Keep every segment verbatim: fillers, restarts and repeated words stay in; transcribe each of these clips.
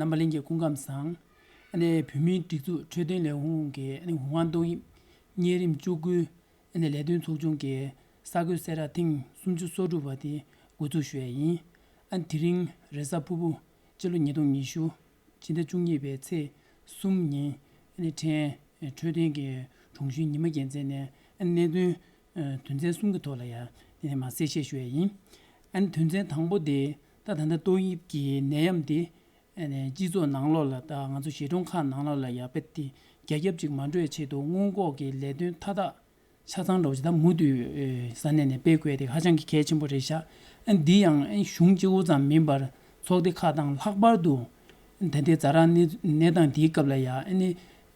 རྣམ་པ་ལྷན་རྒྱས་སྐུ་ཁམས་བཟང་། ཨ་ནི་བོད་མིའི་སྒྲིག་འཛུགས་འཕྲོད་བསྟེན་ལས་ཁུངས་ཀྱི་ཨ་ནི་ཝུ་ཧན་ཏོག་དབྱིབས་གཉན་རིམས་བཅུ་དགུའི་ཨ་ནི་ལས་དོན་ཚོགས་ཆུང་གི་གསར་འགོད་གསལ་བསྒྲགས་ཐེངས་སུམ་ཅུ་སོ་དྲུག་པ་དེ་འགོ་འཛུགས་ཞུ་ཡས་ཡིན། ཨ་ནི་དེ་རིང་རེས་གཟའ་ཕུར་བུ་སྤྱི་ལོ་ཉིས་སྟོང་ཉི་ཤུ་ཕྱི་ཟླ་བཅུ་གཉིས་པའི་ཚེས་གསུམ་ཉིན་ཨ་ནི་ཕྲན་འཕྲོད་བསྟེན་གྱི་དྲུང་ཆེའི་ཉི་མ་རྒྱལ་མཚན་ནས་ཨ་ནི་གནད་དོན་དོན་ཚན་གསུམ་གྱི་ཐོག་ལ་ཡང་དེ་ནས་མར་གསལ་བཤད་ཞུ་ཡས་ཡིན། ཨ་ནི་དོན་ཚན་དང་པོ་དེ་ད་ད་ལྟ་ཏོག་དབྱིབས་ཀྱི་ནད་ཡམས་དེ་ཨ་ནི་སྤྱི་ཚོགས་ནང་ལོགས་ལ་ད་ང་ཚོ་གཞིས་གྲོང་ཁག་ནང་ལོགས་ལ་ཡང་དཔེ་དེ་རྒྱ་ཁྱབ་ཅིག་མ་འགྲོ་བའི་ཆེད་དུ་སྔོན་འགོག་གི་ལས་དོན་མཐའ་དག་ཆ་ཚང་འདྲ་བོ་ཅིག་ད་མུ་མཐུད་ས་གནས་ནས་སྤེལ་དགོས་དེ་ཧ་ཅང་གི་གལ་ཆེན་པོ་རེད་ཤག་ཨ་ནི་འདི་ཡང་ཨ་ནི་གཞུང་གཅིག་པུ་ཙམ་མིན་པར་ཚོགས་སྡེ་ཁག་དང་ལྷག་པར་དུ་ད་ལྟའི་ཛ་དྲག་གནས་གནས་སྟངས་འདིའི་སྐབས་ལ་ཡང་ཨ་ནི་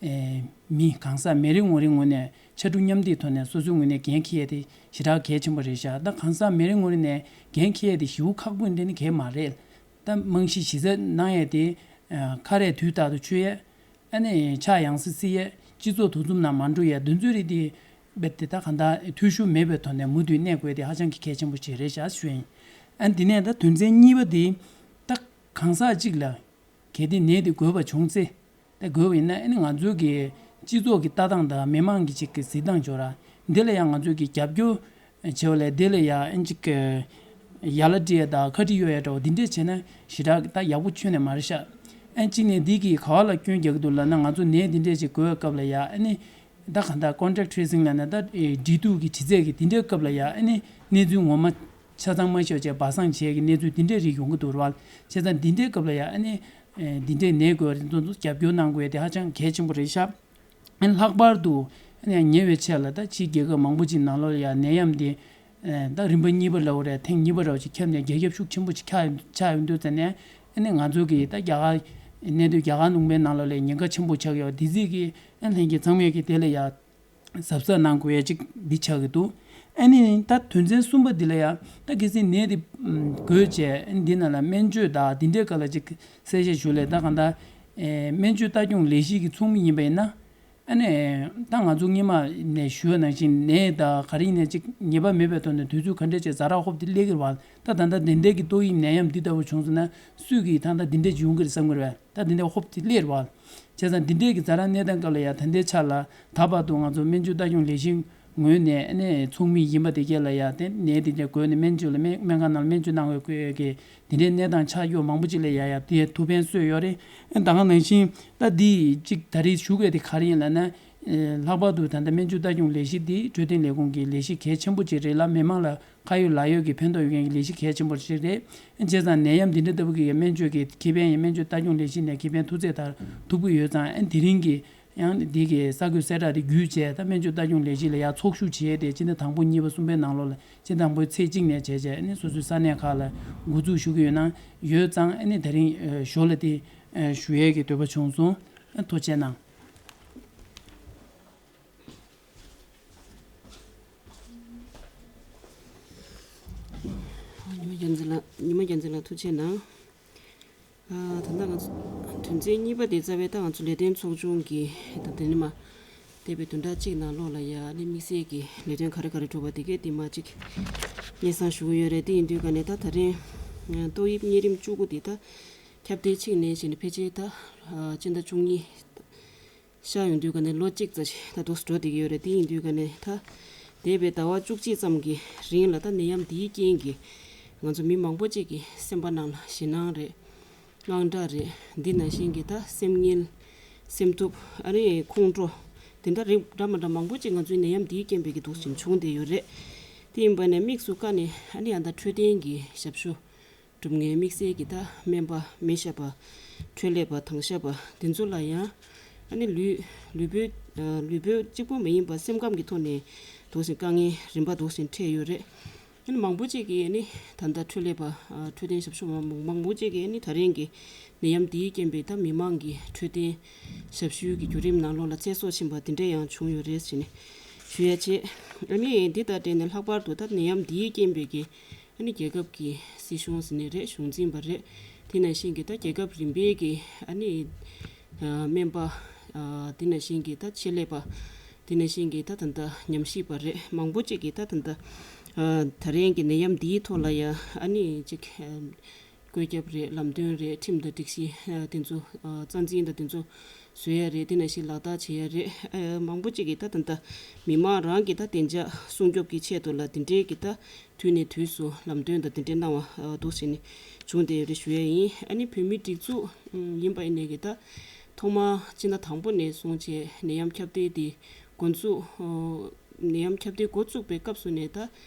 ཨེ་མི་གང་ཟག་མི་རེ་ངོ་རེའི་ངོས་ནས་ཕྱར་གྲུ་མཉམ་འདེགས་ཐོག་ནས་སོ་སོའི་ངོས་ནས་འགན་འཁྱེར་ཡས་དེ་ཞེ་དྲག་གལ་ཆེན་པོ་རེད་ཤག་ད་གང་ཟག་མི་རེ་ངོ་རེ་ནས་འགན་འཁྱེར་ཡས་དེ་ཞེ་པོ་ཁག་པོ་འདི་ནི་གལ་མ་རེད། ད་རྨང་གཞི་གཞི་རྩ་གནང་ཡས་དེ་ཨ་ཁ་རས་དུས་རྟག་ཏུ་མཆོད་ཡས། ཨ་ནི་ཕྱག་ཡང་སེ་བསིལ་ཡས། སྤྱི་ཚོགས་དུས་མཚམས་ནང་མ་འགྲོ་ཡས། འདི་ཚོའི་རིགས་དེ་རྦད་དེ་ད་གང་ལྟར་འཐུས་ཤོར་མེད་པའི་ཐོག་ནས་མུ་མཐུད་གནས་དགོས་དེ་ཧ་ཅང་གི་གལ་ཆེན་པོ་ཅིག་རེད་ཤག་ཞུ་ཡིན། ཨ་ནི་དེ་ནས་ད་དོན་ཚན་གཉིས་པ་དེ་ད་གང་ཟག་གཅིག་ལ་གལ་ཏེ་ནད་དེ་འགོས་པ་བྱུང་ཚེ། ད་འགོས་པ་ཡིན་ན་ཨ་ནི་ང་ཚོའི་གི་སྤྱི་ཚོགས་ཀྱི་ལྟ་སྟངས་དང་མི་མང་གི་ཅིག་གི་གཟིགས་སྟངས་སྦྱོར་ར། འདི་ལ་ཡང་ང་ཚོའི་གི་རྒྱབ་སྐྱོར་བྱེད་པ་ལས་འདི་ལ་ཡང་ཨ་ནི་ཅིག་གི་ཡ་ལ་སྤྲད་ཡ་དང་ཁ་ཏྲི་གཡོག་ཡ་འདྲ་བོ་འདི་འདྲས་བྱས་ན་ཞེ་དྲག་ད་ཡག་པོ་ཁྱོན་ནས་མ་རེད་ཤག་ཨ་ནི་གཅིག་ནས་འདི་གི་ག་བ་ལ་སྐྱོན་རྒྱག་གི་འདུག་ལབ་ན། ང་ཚོ་ནད་འདི་འདྲས་ཅིག་འགོས་པའི་སྐབས་ལ་ཡང་ཨ་ནི་ད་གང་ལྟར་contact tracing་ལབ་ན་ད་འབྲེལ་གཏུག་གི་དྲི་རྩད་ཀྱི་འདི་འདྲའི་སྐབས་ལ་ཡང་ཨ་ནི་གནས་ཚུལ་ངོ་མ་ཆ་ཚང་མ་ཤོད་བྱས་སྦ་གསང་བྱས་ཀྱི་གནས་ཚུལ་འདི་འདྲའི་རིགས་ཡོང་གི་འདུག་ར་བ། བྱས་ཙང་འདི་འདྲའི་སྐབས་ལ་ཡང་ཨ་ནི་འདི་འདྲའི་ནད་འགོས་པ་དེ་ཚོ་རྒྱབ་སྐྱོར་གནང་དགོས་དེ་ཧ་ཅང་གལ་ཆེན་པོ་རེད་ཤག་ཨ་ནི་ལྷག་པར་དུ་ཨ་ནི་ཉེ་བའི་ཆར་ལ་ད་ཕྱིའི་རྒྱལ་ཁབ་མང་པོ་ཅིག་ནང་ལོགས་ལ་ཡང་ནད་ཡམས་འདི་ད་རིམ་པ་གཉིས་པ་ལབ་དགོས་རེད། ཐེངས་གཉིས་པ་འདྲ་བོ་ཅིག་ཁྱབ་ནས་རྒྱ་ཁྱབ་ཤུགས་ཆེན་པོ་ཅིག་ཆགས་ཆགས་ཡོང་དུས་ཙམ་ནས་ཨ་ནི་ང་ཚོ་གི་ད་རྒྱ་གར་གནས་སྡོད་རྒྱ་གར་ལུང་པའི་ནང་ལོགས་ལ་ཉེན་ཁ་ཆེན་པོ་ཆགས་ཡོད། དེ་རྩིས་ཀྱི་ཨ་ལྷན་རྒྱས་ཚང་མས་ཀྱི་དེ་ལ་ཡ་གཟབ་གཟབ་གནང་དགོས་ཡ་ཅིག་འདི་ཆགས་ཀྱི་འདུག་ཨ་ནི་ད་དོན་ཚན་གསུམ་པ་འདི་ལ་ཡ་ད་གལ་སྲིད་ནད་འདི་འགོས་བྱས་ཨ་ནི་འདི་ནང་ལ་སྨན་བཅོས་དང་འདི་འདྲའི་སྐོར་ལ་ཅིག་གསལ་བཤད་ཞུ་ལས། ད་གང་ལྟར་ཨེ་སྨན་བཅོས་ལྟ་སྐྱོང་ལས་གཞི་གི་ཚོགས་མི་ཡིན་པ་ཡིན་ན། ཨ་ནི་ད་ང་ཚོ་སྔོན་མ་ནས་ཞུ་བ་ནང་བཞིན་ནད་ད་ག་རེ་ཡིན་ནའི་ཅིག་ཉེས་པ་མེད་པའི་ཐོག་ནས་དུས་ཚོད་ག་འདྲ་ཅིག་ཛ་དྲག་ཧོབ་སྟེ་སླེབས་ཀྱི་རེད་བ། ད་ད་ལྟ་དེ་འདྲའི་གི་ཏོག་དབྱིབས་ནད་ཡམས་འདི་ལྟ་བུ་བྱུང་སོང་ན་སུས་ཀྱིས་ད་ལྟ་འདི་འདྲ་ཅིག་ཡོང་གི་རེད་བསམ་གྱི་རེད་བ། ད་འདི་འདྲ་ཧོབ་སྟེ་སླེབས་རེད་བ། བྱས་ཙང་འདི་འདྲའི་གི་ཛ་དྲག་གནས་སྟངས་སྐབས་ལ་ཡ་ད་ལྟའི་ཆ་ལ་ད་བར་དུ་ང་ཚོ་སྨན་བཅོས་ལྟ་སྐྱོང་ལས་གཞི་ངོས་ནས་ཨ་ནི་ཚོགས་མི་ཡིན་པ་དེ་གས་ལ་ཡ་དེ་ནད་དེ་འདྲ་འགོས་ནས་སྨན་བཅོས་ལ་སྨན་སྨན་ཁང་ནང་ལ་སྨན་བཅོས་གནང་དགོས་ཀྱི་དེ་འདྲའི་གནས་སྟངས་ཆགས་ཡོད། མང་པོ་ཅིག་ལ་ཡ་ཡ་དེ་ཐུགས་ཕན་གསོས་ཡོད་རེད། ཨ་ད་ག་ནང་བཞིན་ད་འདི་གཅིག་ད་རེས་ཞུ་དགོས་དེ་ག་རེ་ཡིན་ལབ་ན། ཨེ་ལྷག་པར་དུ་ད་ལྟ་སྨན་བཅོས་ལྟ་སྐྱོང་ལས་གཞི་འདི་འཕྲོད་བསྟེན་ལས་ཁུངས་ཀྱི་ལས་གཞི་གལ་ཆེན་པོ་ཅིག་རེད་ལ། མི་མང་ལ་ཁ་ཡོད་ལག་ཡོད་ཀྱི་ཕན་ཐོགས་ཡོད་མཁན་གྱི་ལས་གཞི་གལ་ཆེན་པོ་ཞིག་རེད། བྱས་ཙང་ནད་ཡམས་འདི་འདྲ་ལྟ་བུ་གི་སྨན་བཅོས་ཀྱི་ཁེ་ཕན་ཡིན། སྨན་བཅོས་ལྟ་སྐྱོང་ལས་གཞི་ནས་ཁེ་ཕན་ཐུག་ཚད་ལྟར་ཐུབ་ཀྱི་ཡོད་ཙང་། ཨ་དེ་རིང་གི་ཡང་འདི་གི་གསར་འགོད་གསལ་བསྒྲགས་དེ་བརྒྱུད་བྱས་ད་སྨན་བཅོས་ལྟ་སྐྱོང་ལས་གཞི་ལ་ཡང་ཚོགས་ཞུགས་བྱས་ཏེ་སྤྱི་ཟླ་དང་པོ་གཉིས་པ་གསུམ་པའི་ནང་ལོགས་ལ་སྤྱི་ཟླ་དང་པོའི་ཚེས་གཅིག་ནས་བྱས་བྱས་ཨ་ནི་སོ་སོའི་ས་གནས་ཁག་ལ་འགོ་འཛུགས་ཞུ་གི་ཡོད་ན་ཡོད་ཙང་། ཨ་ནི་དེ་རིང་ཨ་ཞོར་ལ་དེ་ཨ་ཞུ་ཡས་ཀྱི་འདོད་པ་བྱུང་སོང་། ཨ་ཐུགས་རྗེ་གནང་། ཉི་མ་རྒྱལ་མཚན་ལགས། ཉི་མ་རྒྱལ་མཚན་ལགས་ཐུགས་རྗེ་གནང་། ཨ་ད་ལྟ་ང་ཚོ་དོན་ཚན་གཉིས་པ་དེ་རྩ་བའི་ད་ང་ཚོ་ལས་དོན་ཚོགས་ཆུང་གི་ད་དེ་ནི་མ་འདས་པའི་བདུན་ཕྲག་གཅིག་ནང་ལོགས་ལ་ཡ་ནི་དམིགས་བསལ་གྱི་ལས་དོན་ག་རེ་ག་རེ་གྲུབ་པ་དེ་གས་དེ་མ་གཅིག་སྙན་སེང་ཞུ་གི་ཡོད་རེད། དེ་ཡིན་དུས་ག་ནས་ད་ད་རིང་ཏོག་དབྱིབས་གཉན་རིམས་བཅུ་དགུ་དེ་ད་ཁྱབ་གདལ་ཕྱིན་ནས་བྱས་ནས་ཕལ་ཆེར་ད་ཨ་སྤྱི་ཟླ་བཅུ་གཉིས་ཤར་ཡོང་དུས་ག་ནས་ལོ་གཅིག་ཙམ་ཞིག་ད་དུ་འགྲོ་བསྡད་ཀྱི་ཡོད་རེད། དེ་ཡིན་དུས་ག་ནས་ད་འདས་པའི་ཟླ་བ་བཅུ་གཅིག་ཙམ་གྱི་རིང་ལ་ད་ནད་ཡམས་འདིའི་རྐྱེན་གྱིས་ང་ཚོ་མི་མང་པོ་ཅིག་གི་སེམས་པ་ནང་ལ་ཞེད་སྣང་རེད། དངངས་སྐྲག་རེད། འདི་ནང་བཞིན་གྱི་ད་སེམས་ངལ། སེམས་སྡུག་ཨ་ནི་ཁོང་ཁྲོ། དེ་འདྲ་རིགས་འདྲ་མི་འདྲ་མང་པོ་ཅིག་ང་ཚོའི་ནད་ཡམས་འདིའི་རྐྱེན་པས་ཀྱི་འདུག་ཅིང་བྱུང་བསྡད་ཡོད་རེད། དེ་ཡིན་པ་ནས་དམིགས་སུ་བཀར་ནས་ཨ་ནི་ཨ་ད་འཕྲོད་བསྟེན་གྱི་ཞབས་ཞུ་སྒྲུབ་མཁན་དམིགས་བསལ་གྱི་ད་སྨན་པ་སྨན་ཞབས་པ་འཕྲོད་ལས་པ་དྭང་ཞབས་པ་འདི་ཚོ་ལ་ཡང་ཨ་ནི་ལུས་ལུས་པོའི་ལུས་པོའི་གཅིག་པུ་མ་ཡིན་པར་སེམས་ཁམས་ཀྱི་ཐོག་ནས་འདུག་ཅིང་དཀའ་ངལ་རིམ་པ་འདུག་ཅིང་འཕྲད་ཡོད་རེད། ཨ་ནི་མང་པོ་ཅིག་གིས་ཨ་ནི་ད་ལྟ་འཕྲོད་ལས་པ་ཨ་འཕྲོད་བསྟེན་ཞབས་ཞུ་མང་མང་པོ་ཅིག་གིས་ཨ་ནི་ད་རིང་གི་ནད་ཡམས་འདིའི་རྐྱེན་པས་ད་མི་མང་གི་འཕྲོད་བསྟེན་ཞབས་ཞུའི་གི་བརྒྱུད་རིམ་ནང་ལོགས་ལ་ཚེ་སྲོག་ཕྱིན་པ་དེ་འདྲ་ཡང་བྱུང་ཡོད་རེད་ཟེར་ནས་ཞུ་ཡ་བྱས། ཨ་ནི་འདི་དང་འབྲེལ་ནས་ལྷག་པར་དུ་ད་ནད་ཡམས་འདིའི་རྐྱེན་པས་ཀྱི་ཨ་ནི་རྒྱལ་ཁབ་ཀྱི་སྲིད་གཞུང་ཟེར་ནས་རེད། གཞུང་འཛིན་པ་རེད། དེ་ནང་བཞིན་གྱི་ད་རྒྱལ་ཁབ་རིམ་པའི་གི་ཨ་ནི་ཨ་སྨན་པ། ཨ་དེ་ནང་བཞིན་གྱི་ད་ཆེད་ལས་པ། དེ་ནང་བཞིན་གྱི་ད་ད་ལྟ་ཉམས་ཞིབ་པ་རེད། མང་པོ་ཅིག་གིས་ད་ད་ལྟ་ཨ་ད་རིང་གི་ནད་ཡམས་འདིའི་ཐོག་ལ་ཡ་ཨ་ནི་ཅིག་ཨ་ བཀོད་ཁྱབ་རེད། ལམ་སྟོན་རེད། ཁྲིམས་དང་སྒྲིག་གཞི་དེ་ཚོ་རྩ་འཛིན་དང་དེ་ཚོ་བཟོ་ཡ་རེད། དེ་ནང་བཞིན་ལག་བསྟར་བྱེད་ཡ་རེད། མང་པོ་ཅིག་གིས་ད་ད་ལྟ་མི་མང་རང་གི་ད་བདེ་འཇགས་སྲུང་སྐྱོབ་ཀྱི་ཆེད་དུ་ལ་དེ་འདྲའི་གི་ད་དུས་ནས་དུས་སུ་ལམ་སྟོན་དང་དེ་འདྲའི་གནང་བ་འདུག་ཟེར་ནས་བྱུང་བསྡད་ཡོད་རེད་ཞུ་ཡ་ཡིན། ཨ་ནི་བོད་མིའི་སྒྲིག་འཛུགས་ཡིན་པ་ཡིན་ནའི་གི་ད་ཐོག་མར་སྤྱི་ཟླ་དང་པོ་ནས་བཟུང་བྱས་ནད་ཡམས་ཁྱབ་གདལ་དེ་འགོ་འཛུགས་ནད་ཡམས་ཁྱབ་གདལ་འགོ་བཙུགས་པའི་སྐབས་སུ་ནས་ད་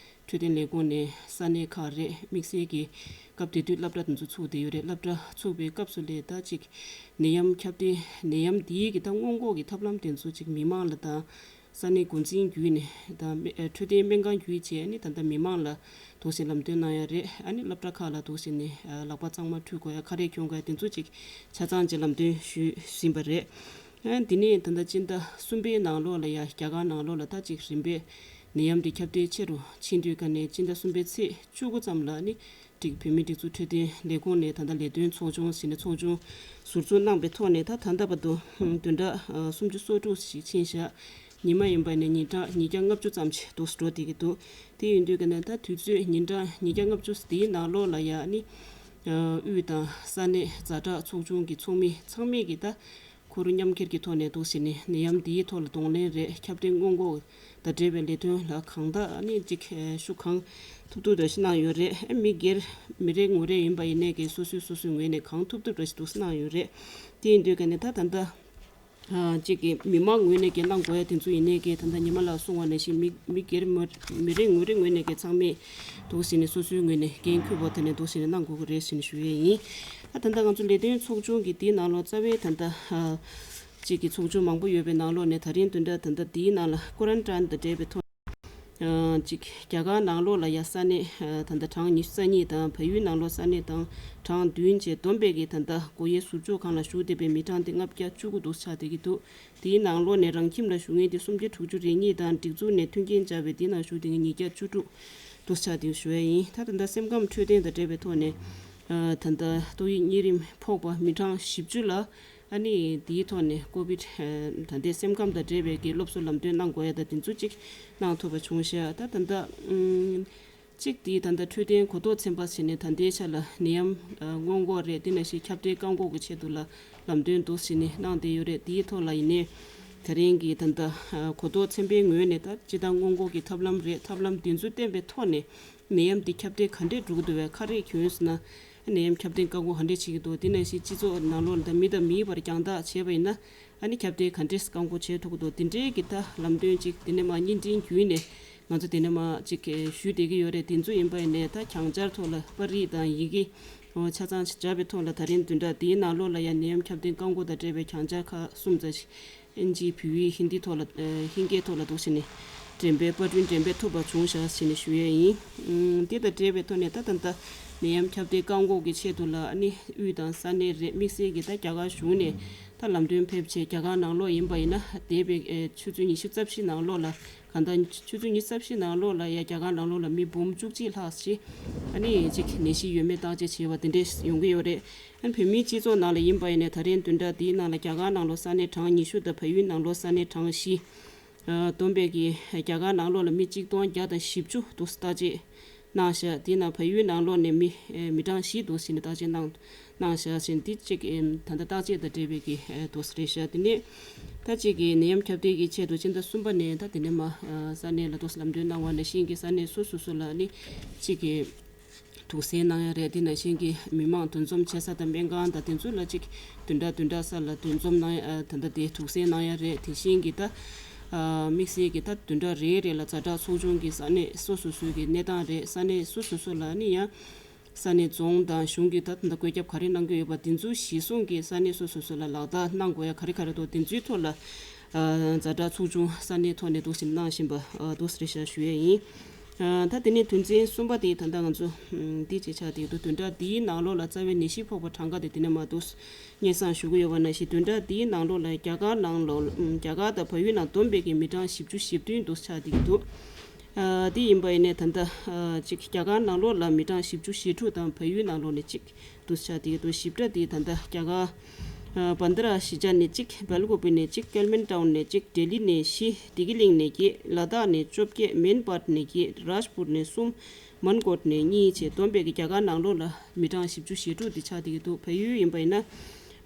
འཕྲོད་བསྟེན་ལས་ཁུངས་ནས་ས་གནས་ཁག་རེད། དམིགས་བསལ་གྱི་སྐབས་དེ་དུས་སློབ་གྲྭ་དེ་ཚོ་ཚུགས་བསྡད་ཡོད་རེད། སློབ་གྲྭ་ཚུགས་པའི་སྐབས་སུ་ལས་ད་ཅིག་ནད་ཡམས་ཁྱབ་གདལ་ནད་ཡམས་འདིའི་གི་ད་སྔོན་འགོག་གི་ཐབས་ལམ་དེ་ཚོ་ཅིག་མི་མང་ལ་དང་ས་གནས་འགོ་འཛིན་བརྒྱུད་ནས་དང་སྨན་ཨ་འཕྲོད་བསྟེན་སྨན་ཁང་བརྒྱུད་བྱས་ཨ་ནི་ད་ལྟ་མི་མང་ལ་འདུག་སེ་ལམ་སྟོན་གནང་ཡ་རེད། ཨ་ནི་སློབ་གྲྭ་ཁག་ལ་འདུག་སེ་ནས་ཨ་ལག་པ་གཙང་མ་འཁྲུད་དགོས་ཡ་ཁ་རས་གྱོན་དགོས་ཡ་དེ་ཚོ་ཅིག་ཆ་ཚང་ཅིག་ལམ་སྟོན་ཞུས་ཟིན་པ་རེད། ཨ་དེ་ནས་ད་ལྟ་སྤྱི་ཟླ་གསུམ་པའི་ནང་ལོགས་ལ་ཡ་རྒྱ་གར་ནང་ལོགས་ལ་ད་ཅིག་རིམ་པས་ནད་ཡམས་དེ་ཁྱབ་གདལ་ཆེ་རུ་ཕྱིན་དུས་ཀ་ནས་སྤྱི་ཟླ་གསུམ་པའི་ཚེས་བཅུ་དགུ་ཙམ་ལ་ཨ་ནི་སྒྲིག་བོད་མིའི་སྒྲིག་འཛུགས་འཕྲོད་བསྟེན་ལས་ཁུངས་ནས་ད་ལྟ་ལས་དོན་ཚོགས་ཆུང་ཟེར་ནས་ཚོགས་ཆུང་ཟུར་འཛུགས་གནང་པའི་ཐོག་ནས་ད་ད་ལྟ་བར་དུ་བདུན་ཕྲག་སུམ་ཅུ་སོ་དྲུག་ཞིག་ཕྱིན་བཞག་ཉི་མ་ཡིན་པ་ནས་ཉིན་གྲངས་ཉིས་བརྒྱ་ལྔ་བཅུ་ཙམ་ཞིག་འདུག་འགྲོ་བསྡད་ཀྱི་འདུག་དེ་ཡིན་དུས་ཀ་ནས་ད་དུས་ཚོད་ཉིན་གྲངས་ཉིས་བརྒྱ་ལྔ་བཅུ་དེའི་ནང་ལོགས་ལ་ཡ་ཨ་ནི་དབུས་དང་ས་གནས་ཛ་དྲག་ཚོགས་ཆུང་གི་ཚོགས་མི་ཚང་མས་ཀྱི་ད་ཁོར་མཉམ་འཁྱེར་གྱི་ཐོག་ནས་འདུག་ཟེར་ནས་ནད་ཡམས་འདིའི་ཐོག་ལ་གདོང་ལེན་རེད། ཁྱབ་གདལ་སྔོན་འགོག་དང་འབྲེལ་བའི་ལས་དོན་ལ་གང་དག་ཨ་ནི་ཅིག་ཤུགས་གང་ཐུབ་ཐུབ་འདྲ་ཞིག་གནང་ཡོད་རེད། མི་སྒེར་མི་རེ་ངོ་རེ་ཡིན་པ་ཡིན་ནའི་གི་སོ་སོའི་སོ་སོའི་ངོས་ནས་གང་ཐུབ་ཐུབ་འདྲ་ཞིག་འདུག་སེ་གནང་ཡོད་རེད། དེ་ཡིན་དུས་ཀ་ནས་ད་ད་ལྟ་ཅིག་གི་མི་མང་ངོས་ནས་ཀྱི་གནང་དགོས་ཡ་དེ་ཚོ་ཡིན་ནའི་ཀྱི་ད་ལྟ་ཉི་མ་ལགས་གསུངས་པ་ནང་བཞིན་མི་མི་སྒེར་མི་མི་རེ་ངོ་རེ་ངོས་ནས་ཀྱི་ཚང་མས་འདུག་ཟེར་ནས་སོ་སོའི་ངོས་ནས་འགན་འཁུར་བ་དེ་ནས་འདུག་ཟེར་ནས་གནང་དགོས་ཀྱི་རེད་ཟེར་ནས་ཞུ་ཡས་ཡིན། ཨ་ད་ལྟ་ང་ཚོ་ལས་དོན་ཚོགས་ཆུང་གི་དེའི་ནང་ལོགས་རྩ་བའི་ད་ལྟ་ཅིག་གི་ཚོགས་ཆུང་མང་པོ་ཡོད་པའི་ནང་ལོགས་ནས་ད་རིང་བདུན་ཕྲག་ད་ལྟ་དེའི་ནང་ལ་ཀོ་རན་ཊིན་དང་འབྲེལ་བའི་ཐོག་ཅིག་རྒྱ་གར་ནང་ལོགས་ལ་ཡ་ས་གནས་ད་ལྟ་གྲངས་ཉི་ཤུ་རྩ་གཉིས་དང་བལ་ཡུལ་ནང་ལོགས་ས་གནས་དང་གྲངས་བདུན་བཅས་བསྡོམས་པས་ཀྱི་ད་ལྟ་སྒོ་དབྱེ་ཟུར་འཇོག་ཁང་ལ་བཞུགས་བསྡད་པའི་མི་གྲངས་དེ་ལྔ་བརྒྱ་བཅུ་དགུ་འདུག་ཆགས་བསྡད་ཀྱི་འདུག་དེའི་ནང་ལོགས་ནས་རང་ཁྱིམ་ལ་བཞུགས་མཁན་དེ་སུམ་བརྒྱ་དྲུག་ཅུ་རེ་གཉིས་དང་སྒྲིག་འཛུགས་ནས་མཐུན་རྐྱེན་སྦྱར་བའི་དེའི་ནང་བཞུགས་བསྡད་མཁན་ཉིས་བརྒྱ་བཅུ་དྲུག་འདུག་ཆགས་བསྡད་ཞུ་ཡ་ཡིན། ད་ད་ལྟ་སེམས་ཁམས་འཕྲོད་བསྟེན་དང་འབྲེལ་བའི་ཐོག་ནས་ད་ལྟ་ཏོག་དབྱིབས་གཉན་རིམས་ཕོག་པ་མི་གྲངས་བཞི་བཅུ་ལ་ཨ་ནི་དེའི་ཐོག་ནས་ཀོ་བིད་ད་ལྟའི་སེམས་ཁམས་དང་འབྲེལ་བའི་གི་སློབ་གསོ་ལམ་སྟོན་གནང་དགོས་ཡ་ད་དེ་ཚོ་ཅིག་གནང་ཐུབ་པ་བྱུང་ཤག་ད་ད་ལྟ་གཅིག་དེ་ད་ལྟ་འཕྲོད་བསྟེན་གོ་རྟོགས་ཚན་པ་ཟེར་ནས་ད་ལྟའི་ཆ་ལ་ནད་ཡམས་སྔོན་འགོག་རེད། དེ་ནང་བཞིན་ཁྱབ་གདལ་བཀག་འགོག་གི་ཆེད་དུ་ལ་ལམ་སྟོན་འདུག་ཟེར་ནས་གནང་བསྡད་ཡོད་རེད། དེའི་ཐོག་ལ་ཡིན་ནའི་ད་རིང་གི་ད་ལྟ་གོ་རྟོགས་ཚན་པའི་ངོས་ནས་ད་སྤྱི་བཏང་སྔོན་འགོག་གི་ཐབས་ལམ་རེད། ཐབས་ལམ་དེ་ཚོ་བསྟེན་པའི་ཐོག་ནས་ནད་ཡམས་འདི་ཁྱབ་གདལ་ག་འདྲས་འགྲོ་གི་འདུག་བས་ཁ་རས་གྱོན་ཟེར་ན་ནད་ཡམས་ཁྱབ་གདལ་བཀག་འགོག་ག་འདྲས་བྱེད་ཀྱི་འདུག་དེ་ནང་བཞིན་སྤྱི་ཚོགས་ནང་ལོགས་ལ་ད་མི་དང་མིའི་བར་རྒྱང་ཐག་བྱས་པ་ཡིན་ན། ཨ་ནི་ཁྱབ་གདལ་ག་འདྲས་བཀག་འགོག་བྱེད་ཐུབ་ཀྱི་འདུག་དེ་འདྲའི་གི་ད་ལམ་སྟོན་ཅིག་དེ་ནས་མ་བརྙན་འཕྲིན་བརྒྱུད་ནས་ང་ཚོ་དེ་ནས་མ་ཅིག་ཞུས་བསྡད་ཀྱི་ཡོད་རེད། དེ་ཚོ་ཡིན་པ་ཡིན་ནའི་ད་གྱང་སྦྱར་ཐོག་ལ་པར་རིས་དང་ཡི་གེ་ཆ་ཚང་སྦྱར་བའི་ཐོག་ལ་ད་རིང་བདུན་ཕྲག་དེའི་ནང་ལོགས་ལ་ཡང་ནད་ཡམས་ཁྱབ་གདལ་བཀག་འགོག་དང་འབྲེལ་བའི་གྱང་སྦྱར་ཁག་གསུམ་ཙམ་ཞིག་ཨིན་ཇི་བོད་ཡིག་ཧིན་དི་ཐོག་ལ་ཧིན་སྐད་ཐོག་ལ་འདུག་ཟེར་ནས་འགྲེམས་སྤེལ་པར་སྐྲུན་འགྲེམས་སྤེལ་ཐུབ་པ་བྱུང་བཞག་ཟེར་ནས་ཞུ་ཡས་ཡིན། དེ་དང་འབྲེལ་བའི་ཐོག་ནས་ད་ད་ལྟ་ནད་ཡམས་ཁྱབ་གདལ་བཀག་འགོག་གི་ཆེད་དུ་ལ་ཨ་ནི་དབུས་དང་ས་གནས་རེད། དམིགས་བསལ་གྱི་ད་རྒྱ་གར་གཞུང་ནས་ད་ལམ་སྟོན་ཕེབས་བྱས་རྒྱ་གར་ནང་ལོགས་ཡིན་པ་ཡིན་ན་འདས་པའི་ཆུ་ཚོད་ཉི་ཤུ་རྩ་བཞི་ནང་ལོགས་ལ་གང་ལྟར་ཆུ་ཚོད་ཉི་ཤུ་རྩ་བཞི་ནང་ལོགས་ལ་ཡ་རྒྱ་གར་ནང་ལོགས་ལ་མི་འབུམ་བཅུ་གཅིག་ལྷག་ཞིག་ཨ་ནི་ཅིག་ནད་གཞི་ཡོད་མེད་བརྟག་དཔྱད་བྱས་པ་དེ་འདྲས་ཡོང་གི་ཡོད་རེད། ཨ་ནི་བོད་མིའི་སྤྱི་ཚོགས་ནང་ལ་ཡིན་པ་ཡིན་ནའི་ད་རེས་བདུན་ཕྲག་འདིའི་ནང་ལ་རྒྱ་གར་ནང་ལོགས་ས་གནས་གྲངས་ཉི་ཤུ་དང་བལ་ཡུལ་ནང་ལོགས་ས་གནས་གྲངས་བཞི། བསྡོམས་པས་ཀྱི་རྒྱ་གར་ནང་ལོགས་ལ་མི་གཅིག་སྟོང་བརྒྱ་དང་བཞི་བཅུ་འདུག་བརྟག་དཔྱད་གནང་བཞག་དེ་ནང་བལ་ཡུལ་ནང་ལོགས་ནས་མི་མི་གྲངས་བཞི་འདུག་ཟེར་ནས་བརྟག་དཔྱད་གནང་གནང་བཞག་ཟེར་འདི་གཅིག་ད་ལྟ་བརྟག་དཔྱད་དང་འབྲེལ་བའི་གི་འདུག་རེད་བཞག་དེ་ནས་ད་གཅིག་གི་ནད་ཡམས་ཁྱབ་གདལ་གྱི་ཆེད་དུ་སྤྱི་ཟླ་གསུམ་པ་ནས་ད་དེ་ནས་མ་ས་གནས་ལ་འདུག་ལམ་སྟོན་གནང་བ་ནང་བཞིན་གྱི་ས་གནས་སོ་སོ་སོ་ལ་ནི་གཅིག་གི་དུག་སེལ་གནང་ཡ་རེད། དེ་ནང་བཞིན་གྱི་མི་མང་འདུ་འཛོམས་བྱེད་ས་དང་སྨན་ཁང་དང་དེ་ཚོ་ལ་གཅིག་བདུན་ཕྲག་བདུན་ཕྲག་ས་ལ་འདུ་འཛོམས་གནང་ཡ་ད་ལྟ་དེ་དུག་སེལ་གནང་ཡ་རེད། དེ་བཞིན་གྱི་ད་དམིགས་བསལ་གྱི་ད་བདུན་ཕྲག་རེ་རེ་ལ་ཛ་དྲག་ཚོགས་ཆུང་གི་ས་གནས་སོ་སོ་སོའི་གི་གནས་སྟངས་རེད། ས་གནས་སོ་སོ་སོ་ལ་ནི་ཡང་ས་གནས་རྫོང་དང་གཞུང་གི་ད་ད་ལྟ་བཀོད་ཁྱབ་ག་རེ་གནང་གི་ཡོད་པ་དེ་ཚོ་གཞིར་བཟུང་གི་ས་གནས་སོ་སོ་སོ་ལ་ལག་བསྟར་གནང་དགོས་ཡ་ག་རེ་ག་རེ་འདུག་དེ་ཚོའི་ཐོག་ལ། ཛ་དྲག་ཚོགས་ཆུང་ས་གནས་ཐོག་ནས་འདུག་སེ་གནང་བཞིན་པ་འདུག་སེ་རེད་ཤག་ཞུ་ཡས་ཡིན། ད་དེ་ནས་དོན་ཚན་གསུམ་པ་དེ་ད་ལྟ་ང་ཚོ་འདི་བྱེད་ཆགས་དེ་འདུག་བདུན་ཕྲག་འདིའི་ནང་ལོགས་ལ་རྩ་བའི་ནད་གཞི་ཕོག་པ་གྲངས་ཀ་དེ་དེ་ནས་མ་འདུག་སྙན་སེང་ཞུ་གི་ཡོད་པ་ནང་བཞིན་བདུན་ཕྲག་འདིའི་ནང་ལོགས་ལ་རྒྱ་གར་ནང་ལོགས་རྒྱ་གར་དང་བལ་ཡུལ་ནང་བསྡོམས་པའི་གི་མི་གྲངས་བཞི་བཅུ་ཞེ་བདུན་འདུག་ཆགས་དེ་འདུག་དེ་ཡིན་པ་ཡིན་ནས་ད་ལྟ་ཅིག་རྒྱ་གར་ནང་ལོགས་ལ་མི་གྲངས་བཞི་བཅུ་ཞེ་དྲུག་དང་བལ་ཡུལ་ནང་ལོགས་ནས་གཅིག་འདུག་ཆགས་དེ་འདུག་ཞིབ་ཕྲ་དེ་ད་ལྟ་རྒྱ་གར་ བན་དི་ར་ཤི་ཇ་ནས་གཅིག་བལ་ཀོ་པི་ནས་གཅིག་ཀལ་མན་ཊའུན་ནས་གཅིག་ལྡི་ལི་ནས་བཞི། བདེ་སྐྱིད་གླིང་ནས་བརྒྱད། ལ་དྭགས་ནས་བཅོ་བརྒྱད། མན་པཱཊ་ནས་བརྒྱད། རཱཇ་པུར་ནས་གསུམ། མན་ཀོཊ་ནས་གཉིས་བྱས། བསྡོམས་པས་ཀྱི་རྒྱ་གར་ནང་ལོགས་ལ་མི་གྲངས་བཞི་བཅུ་ཞེ་དྲུག་འདི་ཆགས་བསྡད་ཀྱི་འདུག་བལ་ཡུལ་ཡིན་པ་ཡིན་ན།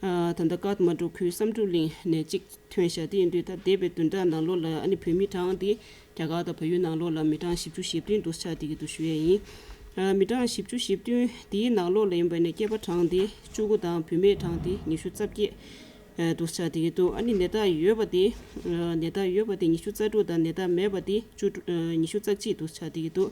ད་ལྟ་ཀཐ་མན་ཌུ་ཁུལ་བསམ་གྲུབ་གླིང་ནས་གཅིག་ཐོན་ཤག་དེ་ཡིན་དུས་ད་འདས་པའི་བདུན་ཕྲག་ནང་ལོགས་ལ་ཨ་ནི་བོད་མི་གྲངས་དེ་རྒྱ་གར་དང་བལ་ཡུལ་ནང་ལོགས་ལ་མི་གྲངས་བཞི་བཅུ་ཞེ་བདུན་འདུག་ཆགས་བསྡད་ཀྱི་འདུག་ཞུ་ཡས་ཡིན། མི་གྲངས་བཞི་བཅུ་ཞེ་བདུན་དེའི་ནང་ལོགས་ལ་ཡིན་པ་ནས་སྐྱེས་པ་གྲངས་དེ་བཅུ་དགུ་དང་བུད་མེད་གྲངས་དེ་ཉི་ཤུ་རྩ་བརྒྱད། ཨ། འདུག་ཆགས་བསྡད་ཀྱི་འདུག་ཨ་ནི་ནད་རྟགས་ཡོད་པ་དེ། ཨ། ནད་རྟགས་ཡོད་པ་དེ་ཉི་ཤུ་རྩ་དྲུག་དང་ནད་རྟགས་མེད་པ་དེ་བཅུ་དྲུག་ཨ། ཉི་ཤུ་རྩ་གཅིག་འདུག་ཆགས་བསྡད་ཀྱི་འདུག་